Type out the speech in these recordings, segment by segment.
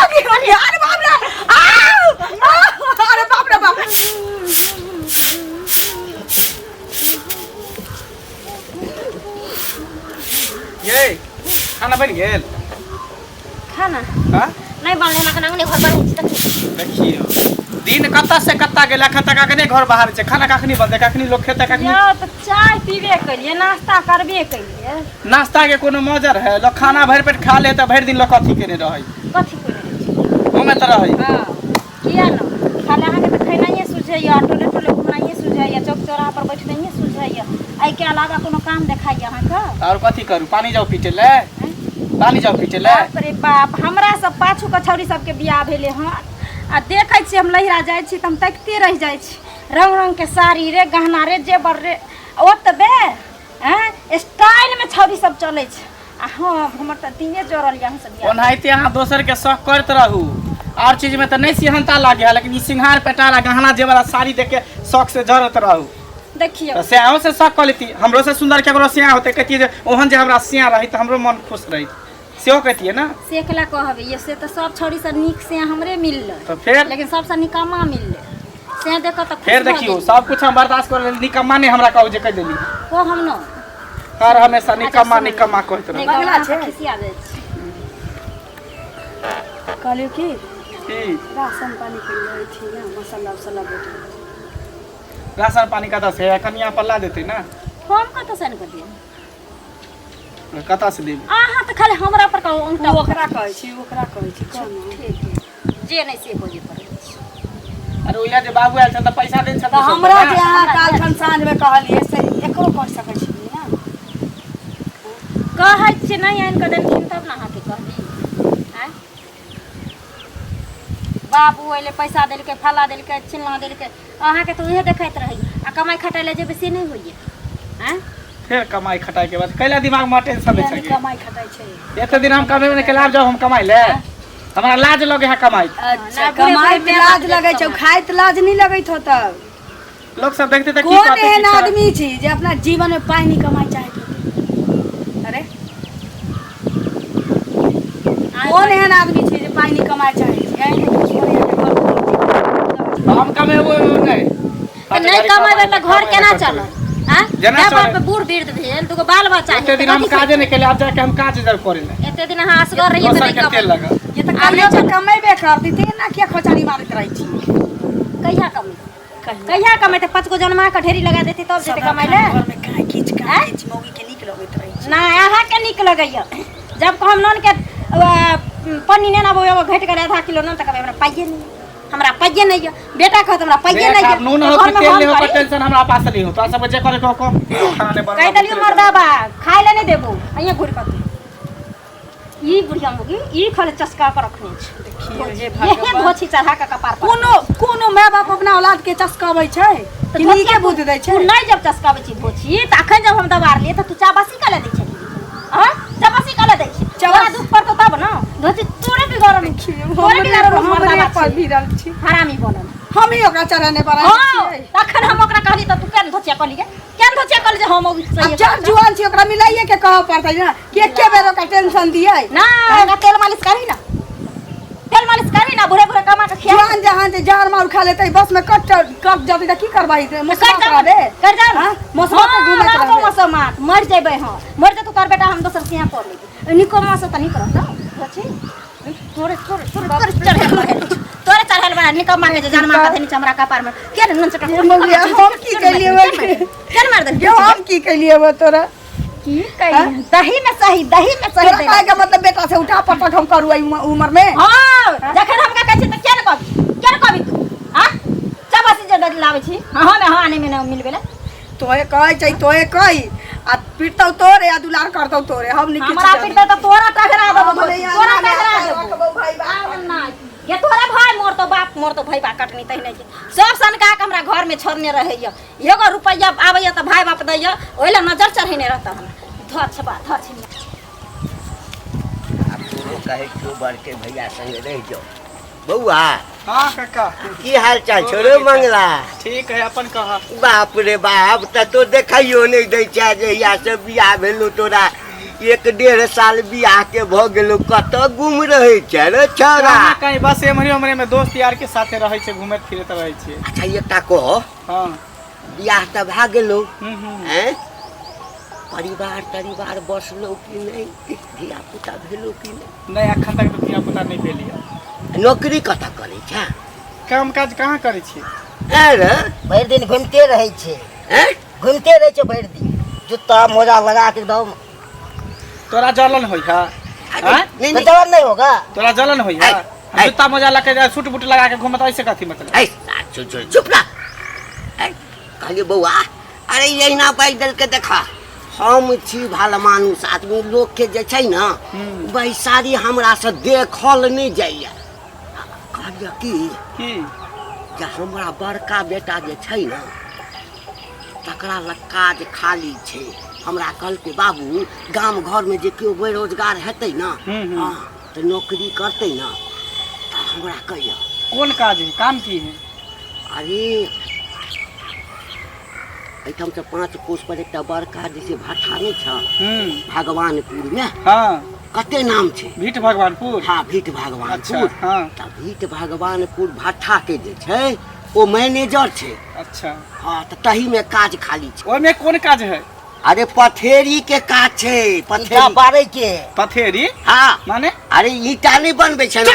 अरे बाप रे आ अरे बाप रे बाप ये खाना बनि गेल खाना हाँ नहि बनलै हन एखन अंगने घर बनै छै देखियौ देखियौ दिन कतऽ से कतऽ गेल एखन तक अखने घर बाहर छै खाना कखनी बनतै कखनी लोक खेतै कखनी यौ तऽ चाय पीबे केलियै नाश्ता करबे केलियै नाश्ता के कोनो मजर है लोग खाना भरि पेट खा ले तऽ भरि दिन लोग कथी केने रहै कथी केने रहै छै घूमे तऽ रहै हँ किया ने खाली अहाँके तऽ खेनाइए सुझैए टोले टोले घुमनाइए सुझैए चौक चौराहा पर बैठनाइए सुझैए एहिके अलावा कोनो काम देखाइए अहाँके आओर कथी करू पानी जाउ पीटे ले पानी जाउ पीटे ले बाप रे बाप हमरा सब पाछू के छौड़ी सबके बियाह भेलै हन आ देखै छियै हम लहिरा जाइ छी तऽ हम तकिते रहि जाइ छी रंग रंग के साड़ी रे गहना रे जेवर रे ओतबे आँय स्टाइलमे छौड़ी सब चलै छै आ हम हमर तऽ दिने जरल यऽ अहाँ सब बियाह ओनाहिते अहाँ दोसर के शौक करैत रहू और चीज में तऽ नहि सिहनता लागे है लेकिन ई सिंघार पेटार आ गहना जेवर आ साड़ी देख के शौक से जरत रहू देखियौ तऽ से अहूँ से शौक कऽ लेती हमरो से सुंदर केकरो सिया होतै कहतियै जे ओहन जे हमरा सिया रही तऽ हमरो मन खुश रही सेहो कहतियै ने से केला कहबै ये से तऽ सब छौड़ी से नीक से हमरे मिललै तऽ फेर लेकिन सबसँ निकम्मा मिललै से देख कऽ तऽ खुश फेर भऽ देखियौ गेलियै। सब कुछ हम बर्दाश्त कर लेली निकम्मा नहि हमरा कहू जे कहि देली को हम न हर हमेशा निकम्मा सुनू। निकम्मा कहैत रहू नहि बंगला कहब, छै। अहाँ खिसिया जाइ छी कहलियौ की की राशन पानी के लिए अथी ने मसाला उसाला भेटल राशन पानी कतऽ से कनिया पल्ला देतै ने हम कतऽ से आनि कऽ दिअ कतऽ से देबै अहाँ तऽ खाली हमरा पर कहू औंटा ओ ओकरा कहै छी ओकरा कहै छी कह ने ठीक है जे नहि से बजे पड़ै छै अरे ओहिया जे बाबू आयल छल तऽ पैसा देने छल तऽ हमरा जे अहाँ काल्हिखन साँझमे कहलियै से एकरो कहि सकै छी ने कहै छियै नहि आनि कऽ देलखिन तब ने अहाँके कहली आँय बाबू अयलै पैसा देलकै फल्लाँ देलकै चिल्लाँ देलकै अहाँके तऽ उएह देखैत रहैए आ कमाइ खटाइ लए जेबै से नहि होइए आँय फेर कमाई खटाई के बाद कैला दिमाग में टेंशन लै छै कमाई खटाई छै एते दिन हम कमेबे नहि केला आब जाउ हम कमाई ले हमरा लाज लगे है कमाई अच्छा नहि, बुढ़े कमाई बुढ़े लाज माय बाप लगै छै कमाइ। खाइत लाज नहि लगैत होतौ लोग सब देखते तऽ की कोन कहते एहन कि छोड़ा- आदमी छी जे अपना जीवन में पाइ नहि कमाइ चाहैत होतै अरे कोन एहन आदमी छी जे पाइ नहि कमाइ चाहै छै एहन किछु करैए के घर पर। हम कमेबो नहि तऽ नहि कमेबै तऽ घर केना चलत आँय? जेना माय बाप चलत। बूढ़ वृद्ध भेल दूगो बाल बच्चा एते दिन हम काजे नहि केलियै आब जाके हम काज जर करे ले एते दिन अहाँ असगर रहियै तऽ दोसर नहि के तेल कमेबै लगा ये तऽ आब कहियो नहि तऽ कमेबे करती तऽ एना किया खोचारी मारैत रहै छी कहिया कमेबै कहिया कमेतै पाँच गो जनमा के ढेरी लगा देतै तब जेतै कमाइ लए घर में काहे खींच काहे खींच मौगी के नीक लगैत रहै छै नहि अहाँके नीक लगैया जब हम नून के पन्नी नेना बौआ एगो घटि गेलै आधा किलो नून तऽ कहबै हमरा पाइए नहि यऽ हमरा पाइए नहि यऽ बेटा कहत हमरा पाइए देख, नहि आब यऽ नून तऽ हो कि घरमे तेल हम नहि हो करी? टेंशन हमरा पास नहीं हो तोरा सब जे करे को को खाना नहीं बनवा कहि देलियौ मर्दाबा खाय लए नहि देबौ अइए घुरि कऽ तू ई बुढ़िया मुगी ई खाली चस्का के रखने छै देखियौ हे एहे भगवान धोछी चढ़ा के कपार पर कोनो कोनो माय बाप अपना औलाद के चस्काबै छै तऽ कि धोतिया नीके बुद्धि दै छै तू नहि जब चस्काबै छी धोछी तऽ अखन जब हम दबारलियै तऽ तू चाबासी काले दै छली हँ चाबासी काले दै छी तोरा दुख पड़तौ तब ने धोछी तोरे बिगड़ल तोरे बिगड़ल हमरे मर्दाबा पर छी भिड़ल छी हरामी बनल हमही ओकरा चढ़ेने पर हँ तखन हम ओकरा कहली तऽ तू केहन धोछिया कहलियै केहन धोछिया कहली जे हम ओ सही अब जब जुआन छी ओकरा मिलाइए के कहऽ पड़तै ने कि एके बेर ओकरा टेंशन दियै ना ओकरा तेल मालिश करही ना तेल मालिश करही ना भोरे भोरे कमा के खिया जुआन जहान जे जार मार खा लेतै बस में कट कट जतै तऽ की करबै कट जाओ रहबे कट जाओ हाँ? मौसमा पे घूमैत हाँ, रहबे। मौसमा मर जेबै हाँ मर जेतौ तोहर बेटा हम दोसर सिया कर लेबै निको मास तऽ निक रहतौ बची तोरे तोरे तोरे तोरे चढ़ेल बढ़ेल तोरे चढ़ेल बड़ा निको मांगे जे जनमा के धनी हमरा कपार में के ने नुन चटा मौलिया, हम की केलियै बे? केन मार देलही यौ हम की केलियै बे तोरा की कहियै दही में सही दही में सही तोरा कहै के मतलब बेटा से उठा पटक हम करू एहि उम्र में हाँ जखन हमका कहै छी तऽ किया ने कहबी किया ने कहबी तू हाँ चबासी जे दही लाबै छी हाँ में हाँ आने में ना मिलबे ला तोहे कहै छै तोहे कही आ पिटतौ तोरे आ दुलार करतौ तोरे हम नहीं हमरा पिटतौ तऽ तोरा टकरा देबो तोरा टकरा देबो रखबौ भाई बाप आब नहि ये तोरा भाई मोर तो बाप मोर तो भाई बा कटनी तहिने छै सब सनका के हमरा घर में छोड़ने रहैया एगो रुपैआ आबैया तऽ भाई बाप दैया ओहि लए नजर चढ़ेने रहता हमरा धऽ छबा धऽ छिनिया आब तोरो कहै छियौ बड़के भैया संगे रहि जाउ बौआ हाँ काका की हाल चाल छौ रे मंगला ठीक है अपन कहा बाप रे बाप तऽ तो देखाइयो नहि दै छै जहिया से बियाह भेलो तोरा 1.5 साल बियाह के भऽ गेलो, कतऽ गुम रहै छै रे छौड़ा? कहाँ कहीं, बस एम्हरे ओम्हरे में दोस्त यार के साथे रहै छै, घूमैत फिरैत रहै छियै। अच्छा, एकटा कह। हँ। बियाह तऽ भए गेलो। हूँ हूँ हैं, परिवार तरिवार बसलो कि नहि? धिया पुता भेलो कि नहि? नहि, एखन तक तऽ धिया पुता नहि भेल यऽ। नौकरी कतऽ करै छै? काम काज कहाँ करै छियै। ऐं रे? भरि दिन घुमिते रहै छै। हैं? घुमिते रहै छै भरि दिन, जूता मोजा लगा के एकदम। तोरा जलन होइ है? अरे, आँय? नहीं तो नहीं। जलन नहीं होगा? तोरा जलन होइ है? ऐ, ऐ। जूता मोजा लगा के, सूट बूट लगा के घूमत, ऐसे कथी मतलब? ऐ, चुप चुप चुप ना। ऐ, कहलियै बौआ, अरे एहिना बाजि देलकै। देखा, हम छी भल मानुस आदमी, लोकके जे छै ने बैसारी हमरासँ देखल नहि जाइए। कहलियै की की? जे हमरा बड़का बेटा जे छै ने, तकरा लग काज खाली छै। हमरा कहलकै, बाबू, गाम घरमे जे केओ बेरोजगार हेतै ने, हूँ, हूँ। हँ, तऽ नौकरी करतै ने, तऽ हमरा कहियौ। कोन काज है, काम की है? अरे, एहिठामसँ 5 कोस पर एकटा बड़का जे छै भट्ठा नहि छ भगवानपुरमे? हँ। कते नाम छै? भीठ भगवानपुर। हँ, भीठ भगवानपुर। अच्छा, हँ। तऽ भीठ भगवानपुर भट्ठाके जे छै, ओ मैनेजर छै। अच्छा। हँ, तऽ तहीमे काज खाली छै। ओहिमे कोन काज है? अरे, पथेरी के काज छै। ईटा पथेरी। पारै के। पथेरी? हँ। माने? अरे, ईटा नहि बनबै छै ने।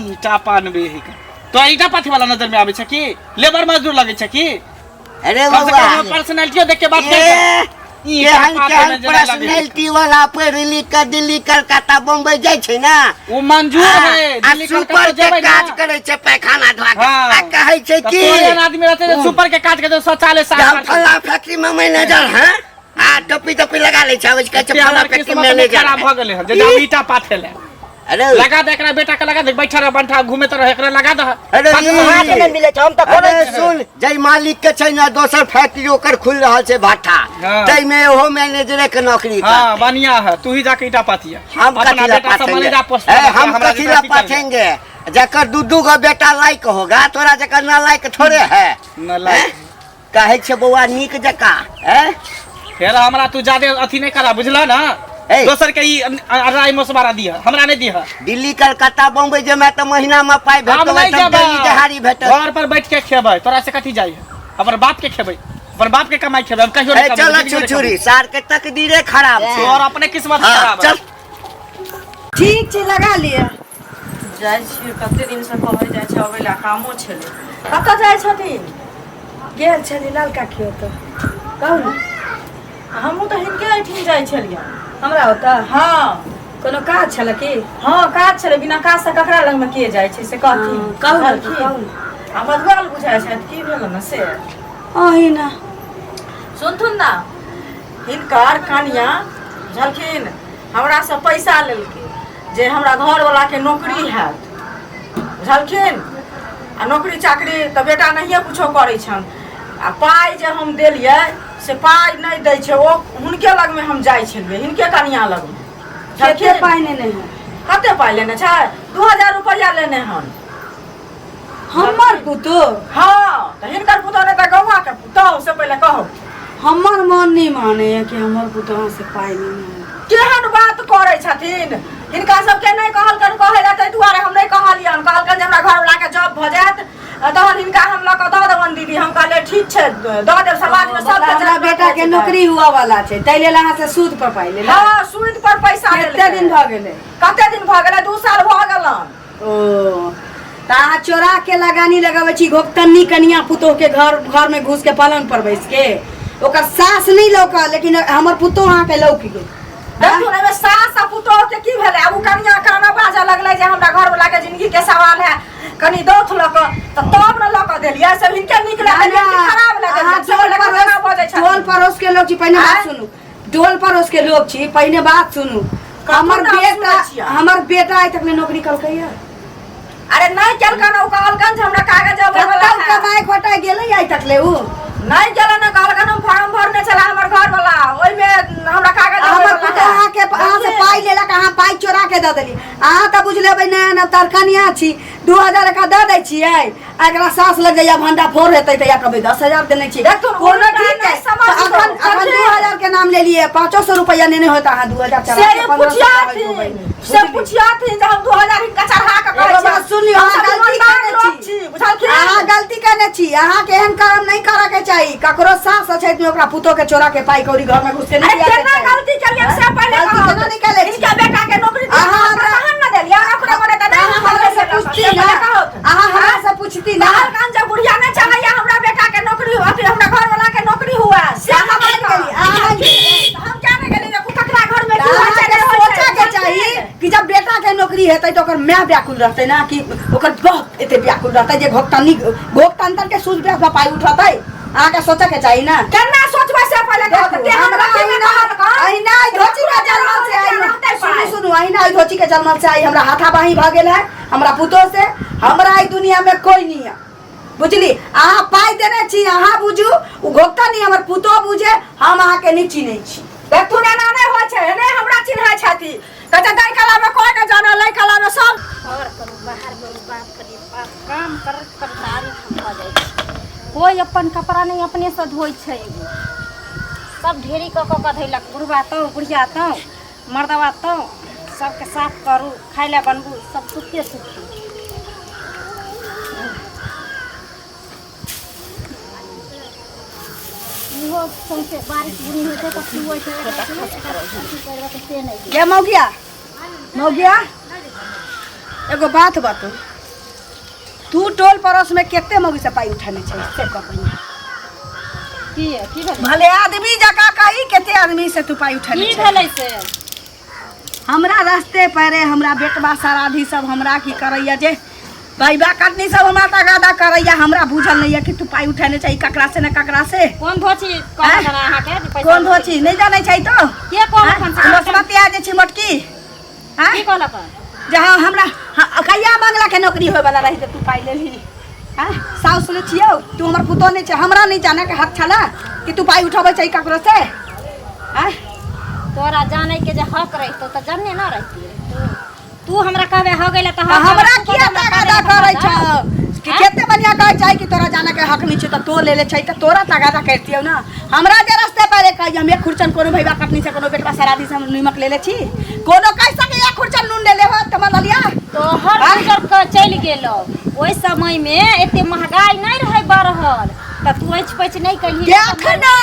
ईटा पानबे है का? तो ईटा पाथी वाला नजर में आबै छै कि लेबर मजदूर लगै छै की? अरे कम से बौआ, कम पर्सनैलिटियो देख के बात कर। ए, ईटा केहन पाथे केहन में जेना लगै छै। पर्सनैलिटी वाला पढ़ि लिख के दिल्ली, कलकत्ता, बम्बई जाइ छै ने। ओ मंजूर है। आ दिल्ली सुपर कलकत्ता के जेबै ना। काज करै छै, पैखाना धोआ के। हाँ। आ कहै छै तऽ की तोरे एहन आदमी रहतै जे सुपर के काज के शौचालय साफ हम करतै। फल्ला फैक्ट्री में मैनेजर हैं, आ टोपी टोपी लगा लै छै, आबै छै, कहै छै एते फल्ला हमर फैक्ट्री किस्मत नहि मैनेजर। खराब भऽ गेलै हन जे जाब ईटा पाथे ले। अरे, लगा दे एकरा, बेटा के लगा दे, बैठल रह बंठा, घूमे रह, एकरा लगा दे। अरे, अहाँके नहि मिलै छै, हम तऽ अरे करै छी। सुन, जै मालिक के छै ने, दोसर फैक्ट्री ओकर खुलि रहल छै भट्ठा, हाँ। ताहिमे ओहो मैनेजरे के नौकरी हाँ, करतै। बढ़िया है, तू ही जाके ईटा पाथिया। हम अपना कथी ला बेटा सब पाथेंगे? मैनेजर पोस्ट ए, हम हमरा कथी जेकरा ला की करबै? पाथेंगे? जकर दू दू गो बेटा लायक होगा, तोरा जकर ना लायक थोड़े है। नालायक। हैं? कहै छै बौआ, नीक जकाँ हैं? फेर हमरा तू ज्यादे अथी नहीं करा, बुझला ना? ए। दोसर के ई राय मशवरा दिह, हमरा नहीं दिह। दिल्ली, कलकत्ता, बम्बई जेमे तऽ महीना में पाइ हम भेटतौ, नहीं एहिठाम जेबै। डेली दिहाड़ी भेटत। घर पर बैठ के खेबै, तोरा से कथी जाइ है? अपन बाप के खेबै, अपन बाप के कमाई खेबै, हम कहियो ए नहीं कमेबै, चल, जिंदगी में नहीं छुछुरी सार के तकदीरे खराब छै। कमेबै। तोहर अपने किस्मत हाँ, खराब है। चल। ठीक छै, लगा लिअ। जाइ छियै, कते दिनसँ कहै जाइ छै अबै लए, कामो छलै। कतऽ जाइ छथिन? गेल छली लाल काकी ओतऽ, कहू ने। हमहूँ तऽ हिनके एहिठिन जाइ छलियै। हमरा ओतऽ? हँ। कोनो काज छलै की? हँ, काज छलै। बिना काजसँ ककरा लगमे के जाइ छै, से कहथिन। हँ, कहू ने। कहलखिन। कहू ने। आ मधुआल बुझाइ छथि, की भेल ने से? अहिना। सुनथुन ने, हिनकर कनिया बुझलखिन, हमरासँ पैसा लेलकै जे हमरा घरवलाके नौकरी हैत, बुझलखिन? आ नौकरी चाकरी तऽ बेटा नहिए कुछो करै छनि। आ पाइ जे हम देलियै, से पाइ नहि दै छै ओ। हुनके लगमे हम जाइ छलियै, हिनके कनिया लगमे। कते बुझलखिन? पाइ नेने है? कते पाइ लेने छै? 2000 रुपैआ लेने हन। हमर पुतोह? हँ, तऽ हिनकर पुतोह नहि तऽ गौआके पुतोह, से पहिले कहू। हमर मन नहि मानैए कि हमर पुतोह से पाइ नेने है। केहन बात करै छथिन! हिनका सबके नहि कहलकनि कहै लए, ताहि दुआरे हम नहि कहलियनि। कहलकनि जे हमरा घरवलाके जॉब भऽ जायत, तहन हिनका हम लऽ कऽ दऽ देबनि दीदी। हम कहलियै, ठीक छै, दऽ देब, समाजमे सबके हमरा जरूरत बेटा होइ के छै। नौकरी हुआ वाला छै, ताहि लेल अहाँ से सूद पर पाइ लेलक? हँ, सूद पर पैसा कते लेलकै। दिन भऽ गेलै? कते दिन भऽ गेलै? 2 साल भऽ गेलनि। ओ तऽ अहाँ चोरा के लगानी लगाबै छी घोकतन्नी कनिया पुतोह के, घर घर में घुस के, पलंग पर बैस के। ओकर सास नहि लौकल, लेकिन हमर पुतोह अहाँके लौक गेल। देखू ने, एहिमे सास आ पुतोह के की भेलै? आब ओ कनिया काना बाजऽ लगलै जे हमरा घरवला के जिंदगी के सवाल है, कनि दौथ लऽ कऽ, तऽ तब ने लऽ कऽ देलियै। सब हिनके नीक लगलै कि खराब लगलै? अहाँ सब टोल लऽ कऽ केना बजै पड़ोस, टोल छथिन? पड़ोस के लोग छी, पहिने बात आँय? सुनू। टोल पड़ोस के लोग छी, पहिने बात सुनू। हमर ने, हम बेटा सुनै छियै। हमर बेटा आइ तक ने नौकरी कलकै अरे, नहि केलकन, ओ कहलकन जे हमरा कागज अबै वला कतौ है। कमाइ खटाइ गेलै आइ तक ले उ? नहि गेलै ने, कहलक हम फॉर्म भरने छला हमर घर वाला, ओहिमे हमरा कागज हमर देबै पुतोह अहाँके अहाँ से पाइ लेलक, अहाँ पाइ चोरा के दऽ देली। अहाँ तऽ बुझि लेबै नया नव तरकनिया छी, 2000 एकरा दऽ दै छियै आ एकरा सास लग जाइया भंडा फोड़ हेतै तऽ या कहबै 10,000 देने छी। देखथुन, कोनो उल्टा ठीक नहि है समझ तऽ अखन दो, अखन समझे? 2000 के नाम लेलियै, 500 रुपैआ नेने होत अहाँ 2000 चढ़ा से के 1500 पुछियाथिन, से पुछियाथिन जे हम 2000 हिनका चढ़ा के कहै एगो बात सुन लियौ, हम अहाँ सब गलती ईमानदार केने लोक छी। छी, बुझलखिन? अहाँ गलती केने छी, अहाँके एहन कर्म नहि करऽ के चाही। ककरो सास अछैत में ओकरा पुतोह के चोरा के पाइ कौड़ी घर में घुस के अरे नहि दिया के केना चाही। गलती केलियै से पहिले गलती कहू। केना नहि केले छी? हिनका बेटा के नौकरी दिया, अहाँ हमरा- तहन ने देलियै, अपने मने तऽ नहि अहाँ हमरा से पूछती से ना, पहिले कहू। अहाँ हमरा से पूछती ना। कहलकन जे बुढ़िया नहि चाहैया हमरा बेटा के नौकरी हो, अथी हमरा घर वाला के नौकरी हुए, से अहाँ हम मानि गेली, अहाँ मानि गेली। हम क्या नहि गेली जे ककरा घर में की होइ छै, अहाँके नहि होइ छै। सोचऽ के चाही कि जब बेटा के नौकरी हेतै तऽ ओकर माय व्याकुल रहतै ना, कि ओकर बाप एते व्याकुल रहतै जे घोकतनी घोकतंत्र के सूद ब्याज पर पाइ उठतै। अहाँके सोचऽ के चाही ना। केना सोचबै से पहिले कहू। देखू, तेहन हमरा अथी मे अहिना कहलकन। अहिना एहि धोती के जलमल से आई, रहतै सुनू पाइ। सुनू, अहिना एहि धोती के जलमल से आई हमरा हाथाबाही भऽ गेल है हमरा पुतोह से। हमरा एहि दुनिया में कोई नहीं है, बुझली? अहाँ पाइ देने छी, अहाँ बुझू ओ घोकता नहीं, हमर पुतोह बुझे, हम अहाँके नहि चिन्है छी। देखथुन, एना नहि होइ छै, नहि हमरा चिन्है छथि, कहै छै दै कला मे कोइ नहि जानै, लै कला मे सब। घर करू, बाहर करू, बाप रे बाप, काम करैत करैत आरी भऽ जाइ छै। कोइ अपन कपड़ा नहि अपनेसँ धोइ छै, सब ढेरी कऽ कऽ कऽ धैलक। बुढ़बा तो, बुढ़िया तो, मर्दबा तो, सबके साफ करू, खाय लए बनबू, सब सुखे सुखे। इहो सौंसे बारिश बुनी होइ छै तऽ चुअइ छै, एकरा अथी करबै तऽ से नहि। गे मौगिया, मौगिया, एगो बात बतो, तू टोल पड़ोस में कते मौगी से पाइ उठेने छै से कह पहिने। की की भेलै? भले आदमी जकाँ कही, कते आदमी से तू पाइ उठेने की छै? भेलै से? हमरा रास्ते पैरे हमरा बेटबा सराधी सब हमरा की करैया जे पैबा कटनी सब हमरा तगादा करैया। हमरा बुझल नहीं है कि तू पाइ उठेने छै ककरा से न ककरा से। कोन धोची कहलक हन अहाँके जे पैसा? कोन धोची नहीं जानै छै तो? के कहलक हन से? बसमती आ जे छै मोटकी। आँय? की कहलक हन? जे हाँ हमरा हाँ, कहिया मंगला के नौकरी होय वाला रही जे तू पाइ लेलही? आँय? साउस नहि छियौ तू, हमर पुतोह नहि छै, हमरा नहि जाने के हक छला कि तू पाइ उठबै छै ककरो से? आँय? तोरा जाने के जे हक रहितो तऽ जानने ना रहितियै। तू हमरा कहबे हो गेलै तऽ तऽ हमरा किया तगादा करै छौ कि कते बढ़िया कहै छै कि तोरा जाने के हक नहि छै, तऽ तो ले ले छै तऽ तोरा तगादा करतियौ ना। हमरा जे रास्ते पर कही हम एक खुरचन कोनो भैया कटनी से कोनो बेटवा सरादी से हम नीमक ले ले छी, कोनो कहि सके एक खुरचन नून ले ले हो तऽ लिया। तोहर आँय? गुजर के चलि गेलो। ओहि समय में एते महंगाई नहीं रहे बढ़ल तऽ तू ऐछ पैछ नहीं कहिए। के अखनो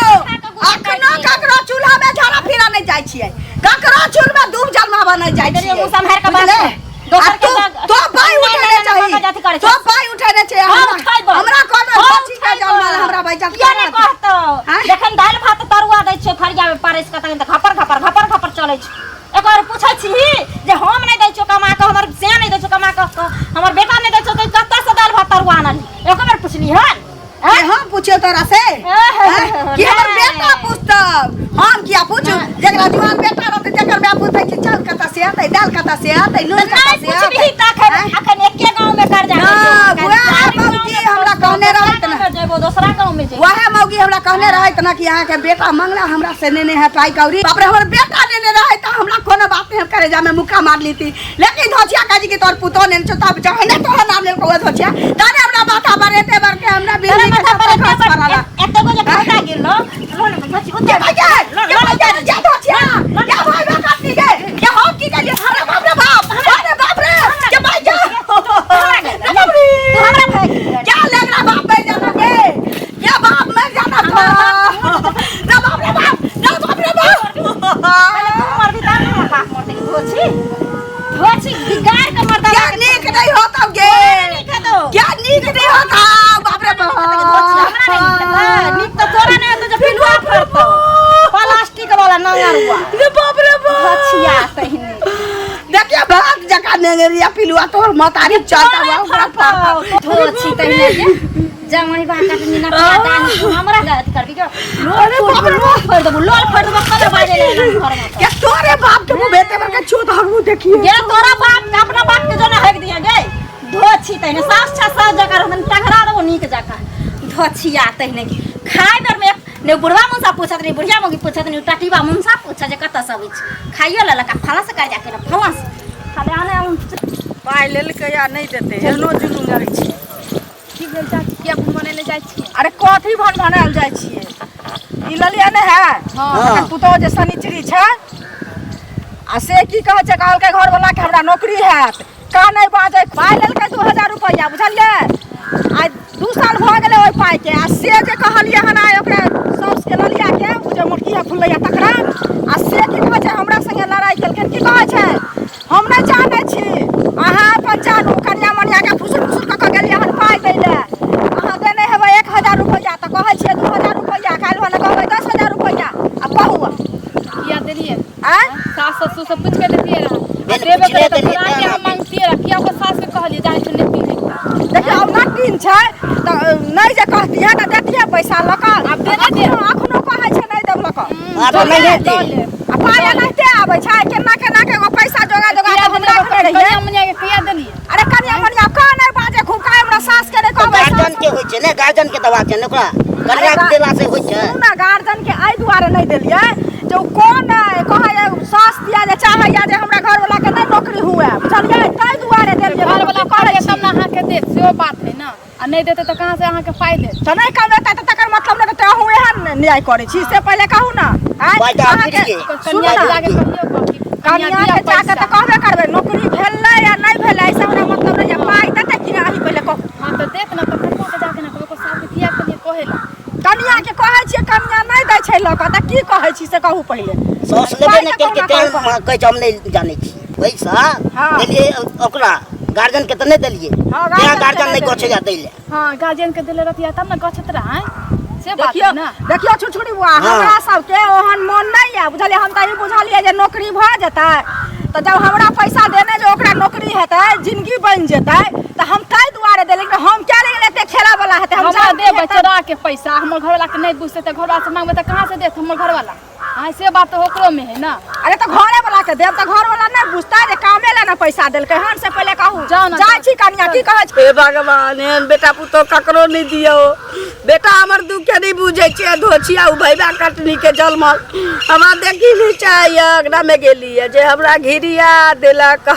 अखनो ककरो चूल्हा में झाड़ा फिरा नहीं जाइ छियै, ककरो चूल्हा में दूब जलमाबऽ नहीं जाइ इधर छियै। मुँह सम्हारि कऽ बात बुझले? कर। दोसर आ के तू तो पाइ नहीं, उठेने नहीं, नहीं, चाही, नहीं, अथी करै तो छै। पाइ उठेने छै। हम हमरा उठैबो। हमरा कोनो हम धोती के उठैबो। जलमल हमरा बैजत किया नहि करत। कहतौ? आँय? जखन दालि भात तरुआ दै छियौ थरिया मे परसि कऽ तखन तऽ घपर घपर घपर घपर चलै छौ। एक बार पूछै छिही जे हम नहि दै छियौ कमा कऽ, हमर से नहि दै छियौ कमा कऽ, हमर बेटा नहि दै छौ तऽ कतऽ से दालि भात तरुआ आनलही? एक बेर पुछली हन? के हम पूछियो तोरा से? आँय? कि हमर बेटा पूछतौ? हम किया पूछू? जेकरा जुआन बेटा रहतै तेकर माय पूछतै कि चाउर कतऽ से अतै, दालि कतऽ से अतै, नून कतऽ नहि से पुछबही अतै। तखन अखन एके गाँव में कर्जा ना, वएह मौगी हमरा कहने रहत ना। जेबो दोसरा गाँव में जेबो। वएह मौगी हमरा कहने रहैत ना कि अहाँके बेटा मंगला हमरा से नेने है पाइ कौड़ी। बाप रे, हमर बेटा नेने रहै तऽ हमरा कोनो बात नहीं, हम करेजा में मुक्का मार लीती। लेकिन धोचिया कहे कि तोहर पुतोह नेने छौ, तब जहने तोहर नाम लेलको ओहे धोचिया तहने हमरा माथा पर एते बर के हमरा तोरा बिजली के माथा पर झटका एते खस पड़ला। एते गो जे ठोका गिरलो लो ने धोची के उतर भाई के के भाई के जा धोचिया के भाई बा काटनी के के हम की करिए? अरे बाप रे बाप, अरे बाप रे, के भाई के रे बाप रे, तू हमरा भाई क्या लग रहा बाप मर जाता के क्या बाप मर जाता था? रे बाप रे बाप, रे बाप रे बाप। पहिले तू मरबी तब ने हमर बाप मरतै। धोची धोची बिगाड़ के मरदा। क्या नीक नहीं होता गे? नीक हेतौ। क्या नीक नहीं होता? बाप रे बाप। धोची हमरा नहि नीक हेतौ? नीक तऽ तोरा नहि हेतौ जे पिलुआ फड़तौ प्लास्टिक वाला नंगरुआ। रे बाप रे बाप। धोचिया तहिने देखिए भात जका नेंगरिया पिलुआ तोहर मतारी चलता हुआ ओकरा फड़तौ। धोची तहिने के जमाई बा कटनी ना दाही तू हमरा गलत करबी के अरे बाप रे लोल फोड़ देबो, लोल फोड़ देबो, कब बाजे ले घर में क्या तोरे बाप के मुंह बेटे पर के छूत हमहू देखिए। गे तोरा बाप के अपना बाप के जोना हेक दिया गे। धोछी तहिने सास छा सास जका रहतन टघरा देबो नीक जका। धोछिया तहिने के खाय बेर में ने बुढ़वा मुनसा पूछत ने बुढ़िया मौगी पूछत ने टटीबा मुनसा पूछत जे कतऽ से अबै छी खाइयो लेलक आ फलाँ से कर्जा केलक फलाँ से खाली आने पाइ लेलकै आ नहि देतै एहनो जुलुम करै छै। की भेल चाची, किया भन बनेने जाइ छियै? अरे कथी भन भनायल जाइ छियै, ई लेलियै नहि है? हाँ। पुतोह जे शनिचरी छै आ से की कहै छै, कहलकै घरवला के हमरा नौकरी हैत, का नहि बाजै। पाइ लेलकै 2000 रुपैआ, बुझलियै? आइ 2 साल भऽ गेलै ओहि पाइके। आ से जे कहलियै हन आइ ओकरा साउसके ललिया के, ओ जे मोटकी फुलैया तकरा, आ से की कहै छै, हमरा संगे लड़ाइ केलकै। की कहै छै, हम नहि जानै छी, अहाँ अपन जानू, कनिया मनिया के फुसुर फुसुर कऽ कऽ गेलियै हन पाइ दै लए। अहाँ देने हेबै 1000 रुपैआ तऽ कहै छियै 2000 रुपैआ, काल्हि भने कहबै 10,000 रुपैआ। आ कहू, किया देलियै? आँय, सास ससुर से पूछ के देतियै रहए। देल, देबे पुछले करे तऽ देलियै, तोरा के तें हम मांगतियै रहए। किया ओकर सास के कहलियै जानै छै नेती है? देखियौ, आब नटीन छै तऽ नहि जे कहतियै तऽ देतियै पैसा लऽ कऽ। आब देने दे। अखनो कहै छै नहि देब लऽ कऽ। आब तऽ नहिए लऽ दे। लेब। आ पाइ एनाहिते आबै छै, केना केना के एगो पैसा जोगा जोगा किया के हम देलियै? रखने रहियै। कनिया मनिया के किया देलियै? अरे कनिया मनिया का नहि बाजे खूब, का हमरा सास के नहि कहबै? गार्जियन के होइ छै ने, गार्जियन के दबाव छै ने ओकरा, कनिया के देला से होइ छै। सुनू ने, गार्जियन के एहि दुआरे नहि देलियै जे ओ कोन कहै सास दिया जे चाहैया जे हमरा घरवला के नहि नौकरी हुए, बुझलियै? ताहि दुआरे देलियै। घरवला की करै कहै तब छी? ने अहाँके देत, सेहो बात है ने। आ नहि देतै तऽ कहाँ से अहाँके पाइ देत? तऽ नहि कमेतै तऽ तकर मतलब नहि तऽ अहूँ एहन न्याय करै छी, से पहिले कहू ने। आँय, पाइ तऽ अहाँके आखिर सुनू कनिया ने, दिया के कहियौ कि कनिया कनिया दिया के जाके पैसा। तऽ कहबे करबै, नौकरी भेलै या नहि भेलै एहिसँ हमरा मतलब नहि यऽ, पाइ देतै कि नहि अहीं पहिले कहू। हाँ तऽ देत ने, तऽ कनिया के जाके ने कहबै, ओकर सास के किया कहलियै कहै लए? कनिया के कहै छियै, कनिया नहि दै छै लऽ कऽ, तऽ की कहै छी से कहू पहिले। साउस लेबे पाइ नहि तऽ केलकै कहुना तें कहू। कहै छै हम नहि जानै छियै। पैसा हाँ। देलियै ओकरा, गार्जियन के तऽ नहि देलियै। हाँ, तें गार्जियन के गार्जियन नहि नहि गछैया दै लए। हाँ, गार्जियन के देले रहतियै तब ने गछैत रहै, से बात देखियौ है ने। देखियौ छुछुरी बुआ, हाँ। हमरा सबके ओहन मोन नहि यऽ, बुझलियै? हम तऽ ई बुझलियै जे नौकरी भऽ जेतै तऽ जब हमरा पैसा देने जे ओकरा नौकरी हेतै, जिंदगी बनि जेतै, तऽ हम ताहि दुआरे देलियै। लेकिन हम क्या लेकिन एते खेला वाला हेतै हम हमरा जानती देबै हेतै। चोरा के पैसा, हमर घरवाला के नहि बुझतै तऽ घरवाला से मांगबै तऽ कहाँ से देत हमर घरवाला? हाँ, से बात तऽ ओकरो में है ना। अरे तऽ घरे वाला के देब तऽ घर वाला नहि बुझतै जे कामे ला ने पैसा देलकै हन, से पहिले कहू। जाउ ने, जाइ जाउ। छी कनिया, की कहै छी? हे भगवान, एहन बेटा पुतोह ककरो नहि दियौ। बेटा हमर दुख के नहि बुझै छै, धोछिया ओ भैबा कटनी के जलमल हमरा देखी नहि चाहैए। अगना में गेलियै जे हमरा घिरिया देलक।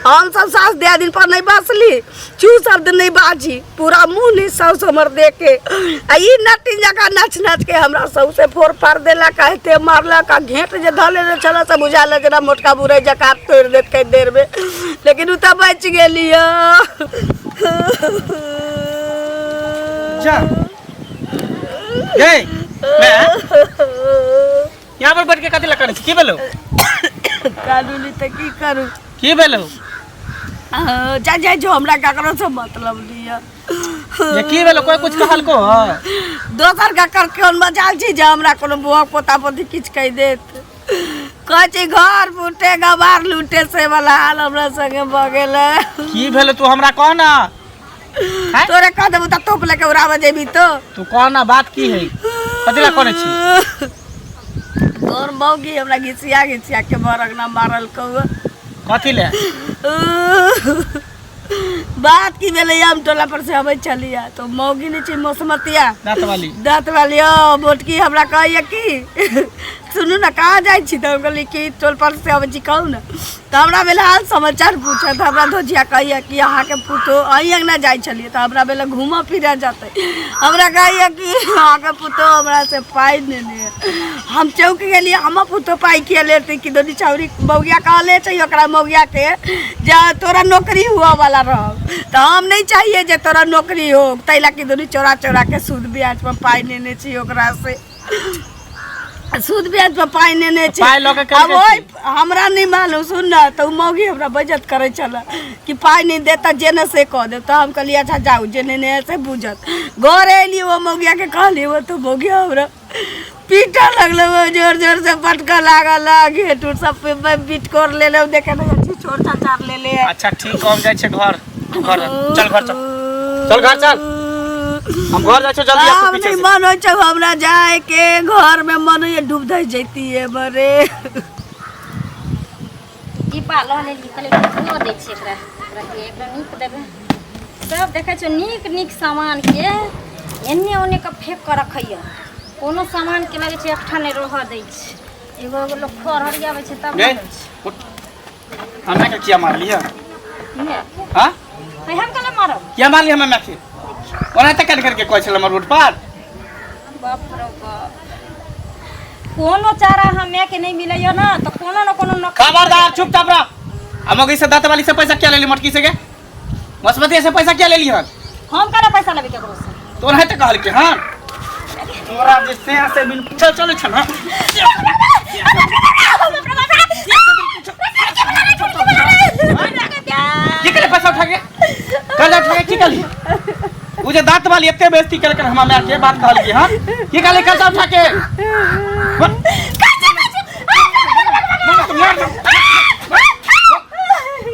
हम सब सास दिया दिन पर नहि बसली, चू शब्द नहि बाजी, पूरा मुँह नहि साउस हमर देखे। आ ई नटिन जकाँ नाच नाच के हमरा सौसे फोड़ फाड़ देलक, आ एते मारलक, आ घेंट जे धऽ लेने छल से बुझायल जेना मोटका बुरै जकाँ तोड़ि देत कनि देरमे, लेकिन ओ तऽ बचि गेली। जा गई मैं यहाँ पर बैठ के कथी लए करै छी? की भेलौ? कानूनी तऽ की करू? की भेलौ? जा जाइ जो, हमरा ककरो से मतलब नहीं है। जे की भेलौ, कोई कुछ कहलको? दोसर ककर कोन मजाल छी जे हमरा कोनो बुआ पोता पोती किछु कहि देत? कहै छी घर फूटे गवार लूटे, से वाला हाल हमरा संगे भऽ गेल है। की भेलौ, तू हमरा कह ना। हैं? तोरे कह देबू तऽ तोप लेके उड़ाबऽ जेबी तो। तू कह ना, बात की है, कथी लए करै छी? तोर मौगी हमरा घिसिया घिसिया के भर अंगना मारल कौआ। कथी ले? बात की भेलै, हम टोला पर से अबै छलियै तऽ मौगी नहि छै मौसमतिया दाँत वाली? दाँत वाली। ओ मोटकी हमरा कहैया कि सुनू ने, कहाँ जाइ छी? तऽ हम कहलियै कि टोल पर से अबै छी, कहू ने। तऽ हमरा भेलै हाल समाचार पूछत। हमरा धोजिया कहैया कि अहाँके पुतोह, अहीं अङ्गना जाइ छलियै तऽ हमरा भेलै घूमऽ फिरऽ जेतै। हमरा कहैया कि अहाँके पुतोह हमरा से पाइ नेने है। हम चौंक गेलियै, हमर पुतोह पाइ किया लेतै? कि दोनी छौरी मौगिया कहले छै ओकरा मौगिया के जे तोरा नौकरी हुअ वाला रह, तऽ हम नहि चाहिए जे तोरा नौकरी हो, ताहि लए कि दुनू चोरा चोरा के सूद ब्याज पर पाइ नेने छी ओकरा से, सूद ब्याज पर पाइ नेने छी। पाइ लऽ के आब केलकै? ओहि हमरा नहि मालूम। सुन ने, तऽ ओ मौगी हमरा बेइज्जत करै छलै कि पाइ नहि देत तऽ जे ने से कऽ देब। तऽ हम कहलियै अच्छा जाउ, जे नेने है से बुझत। घर एली, ओ मौगियाके कहली, ओ तऽ मौगिया हमरा पीटऽ लगलै, ओ जोर जोर से पटकऽ लागल, घेट उट सब पे बिटकोर लेले, देखे नहि छी, छोड़ छाड़ लेले। अच्छा ठीक, हम जाइ छियै घर। घर चल, घर चल, चल घर चल, हम घर जाइ छियै, जल्दी आ तू आब पीछे नहीं से। मन होइ छौ हमरा जाए के, घर में मन होइए डूब धस जैती है बरे। डिब्बा लऽ लेली, कहलियै लऽ दै छियै एकरा, एकरा के एकरा नीक देबै। सब देखै छियै नीक नीक सामानके एन्ने ओन्ने के फेंक कऽ रखैया कोनो सामान के लगै छै एकठा नहि रहऽ दै छै एगो एगो लोक खर हरियाबै छै तब गे ने दै छै उठ। हमरा के किया मारली है ने हाँ है हम कला मारब किया मारली हमरा माय के ओना तऽ कट करके कहै छल हमर रोड पर बाप रे बाप कोनो चारा हम के नहीं मिलैया ना तो कोनो न कोनो नौकरी खबरदार चुपचाप रह हम मगई से दांत वाली से पैसा क्या ले ली मटकी से के मसमती से पैसा क्या ले ली हन हम कला पैसा लेबै केकरो से तो ओनाहिते कहल के हन तोरा जे से से बिन चल चल छ ना की करे पैसा उठा के कर्जा उठा के की कहली उ जे दांत वाली एते बेइज्जती केलक हमरा माय के बात कहल के हन की कहली कर्जा उठा के बोल। मार दो, मार दो।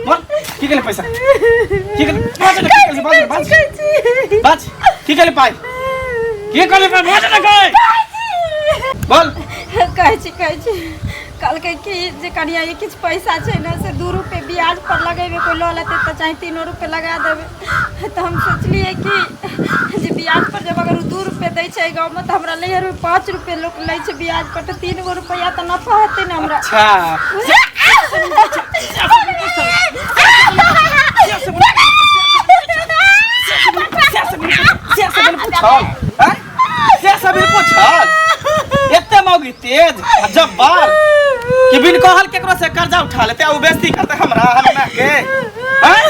बोल की कहली पैसा की कहली बाज ना, की कहली बाज ना, बाज बाज की कहली पाइ की कहली पाइ बाज ना गई बोल कहै छी कहै छी कहलकै कि जे कनिया ई किछु पैसा छै ने से 2 रुपये ब्याज पर लगेबै, कोइ लऽ लेतै तऽ चाहे 3 रुपये लगा देबै। तऽ हम सोचलियै कि जे ब्याज पर जब अगर ओ 2 रुपये दै छै गाँवमे, तऽ हमरा नैहरमे 5 रुपये लोक लै छै ब्याज पर, तऽ 3 गो रुपैआ तऽ नफा हेतै ने हमरा। अच्छा। से सब पूछल हैं? से सब पूछल एते मौगी तेज आ जब्बार कि बिन कहल केकरो से कर्जा उठा लेते आ उ बेइज्जती करते हमरा हमरा के हैं?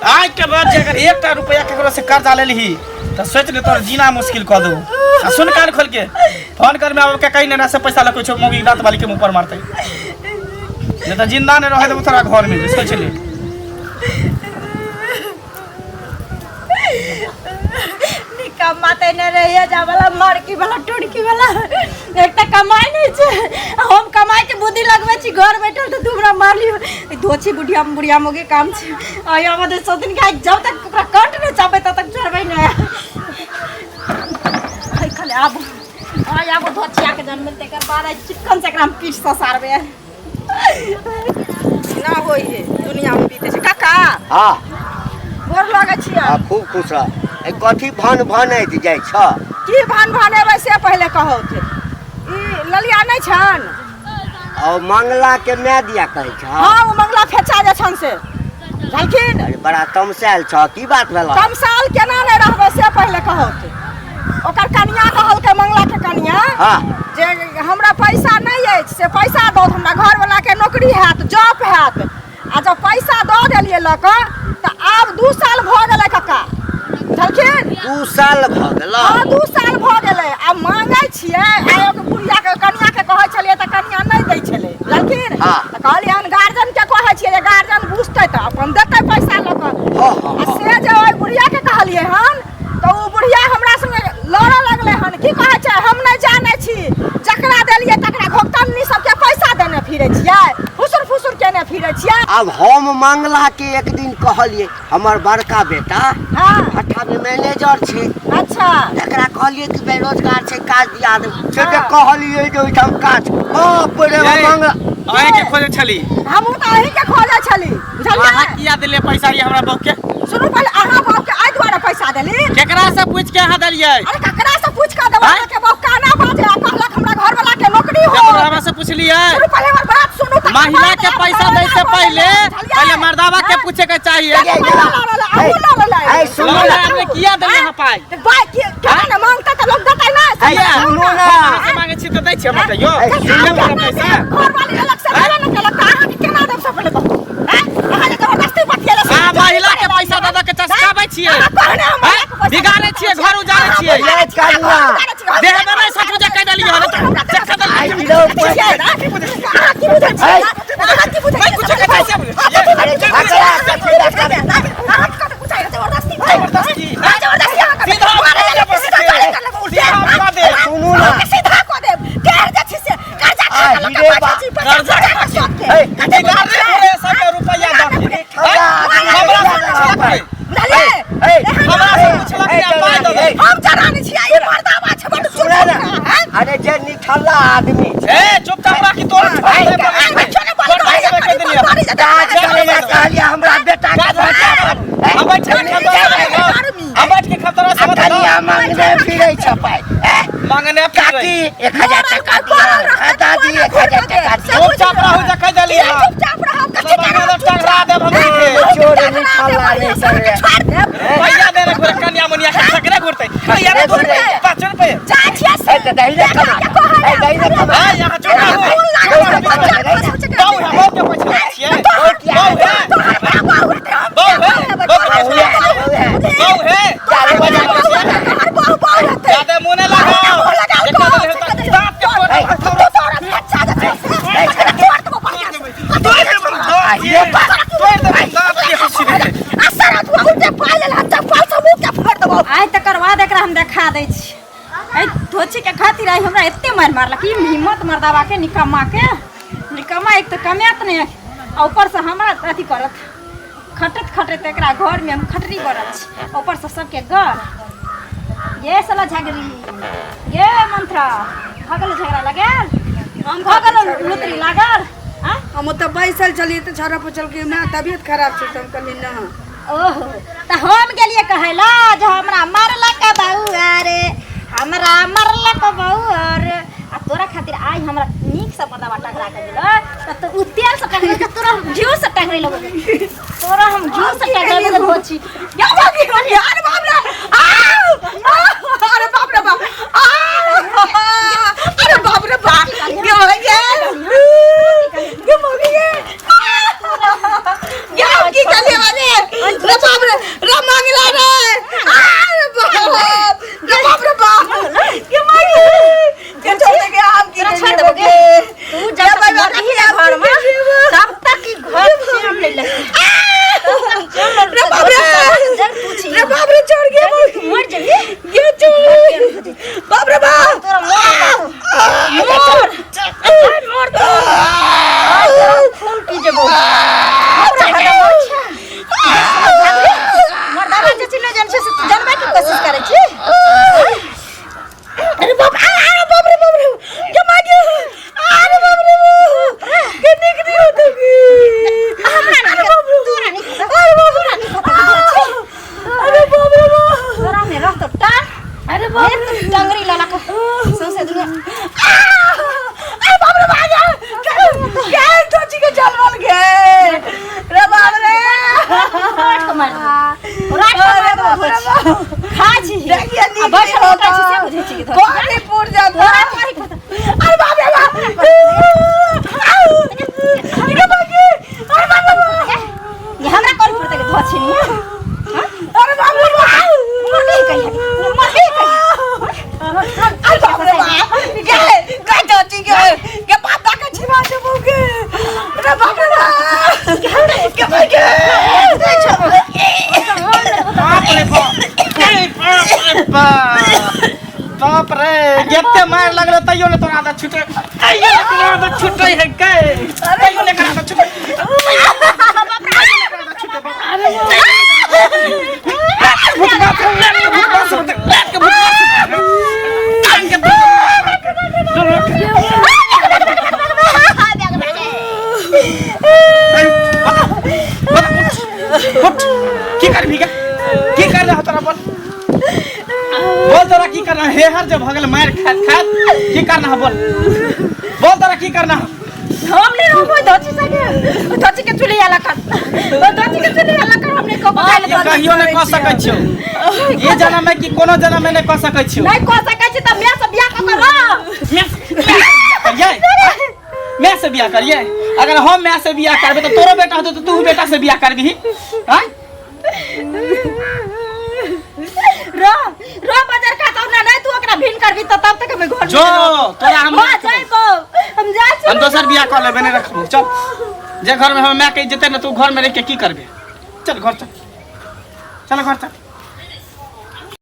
आज के बाद जे अगर एकटा रुपया केकरो से कर्जा ले लीही तऽ सोच ले तोर जीना मुश्किल कऽ दू। आ सुन, कान खोल के फोन कर में आब के कहीं ना से पैसा लगे छौ मौगी दांत वाली के मुंह पर मारते, नहीं तऽ जिंदा नहीं रहे देबो तोरा घर में, सोच ले। निकम्मा तऽ नहि रहिए जा वाला, मरकी वाला, टुड़की वाला। एक तऽ कमाइ नहि छै, हम कमाइ के बुद्धि लगबै छी घर बैठल, तऽ तू हमरा मारली। धोछी बुढ़िया बुढ़िया मोगे काम छै। आ আমাদের सौतिन के जब तक ओकरा कंठ नहि चापै तब तक छोड़बै नहि। आइ खाली आबू, आइ आबू, धोछिया के जन्म तकर बाद आइ चिक्कन से एकरा हम पीठ ससारबै। ना होइ है दुनिया में बीते छै काका। हाँ। गोर लगै छियै। आ खूब खुश रह। ए, कथी भन भनैत जाइ छ? की भान भानेबै से पहिले कहौ थे। ई ललिया नहि छन? और मंगला के माय दिया कहै छ? हाँ, ओ मंगला फेचा जे छन से झलखिन। अरे, बड़ा तमसायल छ, की बात भेल? तमसाल केना नहि रहबै से पहिले कहौ थे। ओकर कनिया कहलकै, मंगला के कनिया, जे हमरा पैसा नहि अछि से पैसा दऽ, हमरा घरवला के नौकरी हैत, जॉब हैत। आ जब पैसा दऽ देलियै लऽ कऽ, तऽ आब 2 साल भऽ गेलै कक्का, झलखिन। 2 साल भऽ गेल? हाँ, 2 साल भऽ गेलै। आ मांगै छियै, आ एगो बुढ़िया के कनिया के कहै छलियै तऽ कनिया नहि दै छलै, बुझलखिन। तऽ कहलियै हन गार्जियन के कहै छियै, जे गार्जियन बुझतै तऽ अपन देतै पैसा लऽ कऽ। हाँ हाँ आ से जे ओहि बुढ़िया के कहलियै हन, तऽ ओ बुढ़िया हमरा संगे लड़ऽ लगलै हन। की कहै छै, हम नहि जानै छी, जकरा देलियै तकरा घोकतन्नी सबके पैसा देने फिरै छियै, फुसुर फुसुर केने फिरै छियै। आब हम मंगला के एक दिन कहलियै, हमर बड़का बेटा भट्ठा में मैनेजर छै। तकरा कहलियै कि बेरोजगार छै, काज दिया दे से। तऽ कहलियै जे ओहिठाम काज, बाप रे ए, मंगला। अहीं के खोजै छली। हमहूँ तऽ अहीं के खोजै छली, बुझलियै। अहाँ किया देलियै पैसा ई हमरा बहू के? सुनू पहिले, अहाँ बाप के एहि दुआरे पैसा देली। केकरा से पूछ के अहाँ देलियै? अरे, ककरा से पूछ के देबै? के बाप काना बाजे आ कहलक हमरा घरवाला के नौकरी हो। केकरो हमरा से पूछलियै? सुनू, पहिले हमर बात सुनू, तकर महिला बाद के आप पैसा दै से बोलबै, पहिले बुझलियै? पहिले मर्दावा के पूछे के चाहिए। अहूँ लऽ लेलै। ऐ, सुनू लऽ ना। ले, हमने किया देलियै अहाँ पाइ? बाइ के केना ने मांगता तऽ लोक देतै ना? ऐ, सुनू ना। अहाँ से मांगे छी तऽ दै छियै हमरा कहियो? ऐ, सुनू दियौ ना। हमरा पैसा। घरवाली लेलक से देबे ने केलक, तऽ अहाँके केना देब से पहिले कहू। हैं? अहाँ जे जबरदस्ती बतियेले से अहाँ महिला के पैसा दऽ दऽ के चस्काबै छियै। अहाँ कहने हम महिला के पैसा बिगाड़ै छियै, घर उजाड़ै छियै। ए, कनिया। देह में नहि सोचू जे कहि देलियै हन चस्का देलियै। आइ दियौ पैसा। अहाँ की बुझै छियै? अहाँ की बुझै नहि कुछो के पैसा बुझै छियै। अरे, झगड़ा कथी लए करै? अहाँ की कथी बुझै? जबरदस्ती, जबरदस्ती। जबरदस्ती अहाँ करबै। सीधा मारे कऽ देब, सीधा गाली कर लेबै, सीधा कऽ देब। सुनू ना। सीधा कऽ देब। केहन जे छी से कर्जा खा आ, कऽ लऽ हीरे कऽ बा। बैठल छी, पैसा कर्जा खा कऽ सबके। ऐ, कथी बुझै बिगाड़ै छियै? पूरे सबके रुपैआ दऽ के। ठगा आदमी हमरा से के पुछलकै। बुझलियै? ऐ, हमरा से पुछलकै आ पाइ दऽ देलकै। हम जनानी छियै, ई मर्दावा छै, बड्ड चुप सुनै ना। हैं? अरे, जे निठल्ला आदमी छै। ए, चुपचाप राखी तोर। देखियौ ने, बड़ी बड़ गाली पैसा करी, कहि देलियै। बड़ी जेतै। काज करै लए कहलियै हमरा बेटा के हम बैठ के खतरा, हम बैठ के खतरा से। 1000 टका दिअ। ए, दादी 1000 टका दिअ। चुपचाप रहू देखै देली हँ। चुपचाप रहो कथी सब टंगरा देब हम के। चोर निठल्ला नहीं करे। छोड़ देब। पैसा दे रे घुरे कन्या मुनिया के सकरे घुरते। पैसा दे घुरते 5 रुपए। जा छियै से। ए, तऽ दही ने कमा। ए, दही ने कमा। ए यहाँ चुप रहू। बहु है बहु के पैसा लै छियै। बहु है बहु है बहु के पैसा लै छियै। बहु है ज्यादा मुंह नहीं लगाओ। देखा देले तऽ दांत के फोड़ तोड़ देबै दांत के, तोड़ देबै दांत के हंसी देबै। आइ तकर बाद एकरा हम देखा दै छी। एहि धोछीके खातिर आइ हमरा एते मारि मारलक ई हिम्मत मर्दाबा के, निकम्मा के। निकम्मा एक तऽ कमायत नहि आ ऊपरसँ हमरा अथी करत। खटैत खटैत एकरा घरमे हम खटरी बनल छी, ऊपरसँ सबके गर। ये साला झगड़ी, ये मंत्रा भऽ गेल झगड़ा लगायल, भऽ गेल लुतरी लागल। आँ? हम ओतऽ बैसल छलियै तऽ छौड़ा पुछलकै माय तबियत खराब छै, तऽ हम कहलियै ना। ओहो तऽ हम गेलियै कहै ला जे हमरा मारलक बौआ रे, हमरा मारलक बौआ रे। आ तोरा खातिर आइ हमरा नीकसँ मर्दाबा टकरा के गेलो तऽ तो उ तेल से टकरे के तोरा हम घिउ से टकरे लगो, तोरा हम घिउ से टकरे लगो धोची। अरे बाप रे, अरे बाप रे बाप, अरे बाप रे बाप, के हो गेल, के हो गेल, के की चले वाले रे बाप रे, रे मांगला रे, अरे बाप रे बाप रे बाप, के मांगी के छोड़ के हम की तोरा छोड़ देबो गे। तू जब तक मरही ना घर में तब तक ई घर चैन नहीं लगती। रे बाप रे, जब पूछी रे बाप रे, छोड़ के तू मर जेबी। ये छोड़, बाप रे बाप, तोरा मर मर मर तो खून पी जेबो। मर्दाना जे चिल्लो जन छै से तू जानबै के कोशिश करै छी। अरे बाप, अरे बाप रे बाप रे, के मागे, अरे बाप रे बाप, के निक नहीं होतो की। हमरा नहीं, तोरा नहीं पता, अरे बाप रे, तोरा नहीं पता। अरे बाप रे बाप, तोरा में रहतो टान। अरे बाप रे टंगरी लला के सौंसे दुनिया। अरे बाप रे बाप, के तोची के जल बल गे रे बाप रे, रात को मार देबो, रात को मार देबो। खा छी देखिए आ बैठल होता छी से बुझै छी कि धोती। कौन पुर जाता। तोरा कहीं पता। अरे बाप रे बाप, अरे बाप रे, अरे बाप रे बाप, ये हमरा कर पड़तै के धोछी नी। अरे बाप रे बाप, मरबे कहिया, मरबे कहिया। अरे बाप रे बाप, के के चाची के के पापा के छिपा देबो के रे बाप रे बाप, के भाई के बाप रे बाप, अरे बाप रे बाप, बाप रे, जते मार लगलो तैयो ने तोरा आदत छूटे, तैयो ने तोरा आदत छूटे है गे, तैयो ने तोरा आदत छूटे, भूतबा से, भूतबा से, के भूतबा से, कान के उठ, की करबी गे, की कर रहा तोरा, बोल बोल तोरा की करना है? हेहर जब भगल मार खात खात की करना है, बोल बोल तोरा की करना है? हम नहीं रहबो धोती संगे, धोती के चुली आला कर, धोती के चुली आला कर, हमने को बता ये कहियो नहीं कह सकै छियौ, ये जनम में कि कोनो जनम में नहीं कह सकै छियौ। नहीं कह सकै छी त मैं से बियाह क कर करियै, मैं से बियाह करियै। अगर हम मैं से बियाह करबै तऽ तोरो बेटा होतौ तऽ तू बेटा से बियाह करबिही। आँय रो रो बाजार का तो ना नहीं तू ओकरा भिन करबी त तब तक हम घर में जो तोरा हम हो जाइबो, हम जाइ छी। हम दोसर बियाह कऽ लेबै, नहि रखबो। चल, जे घर में हम माय के जेतै ने तू घर में रहि के की करबे? चल घर चल, चल घर चल।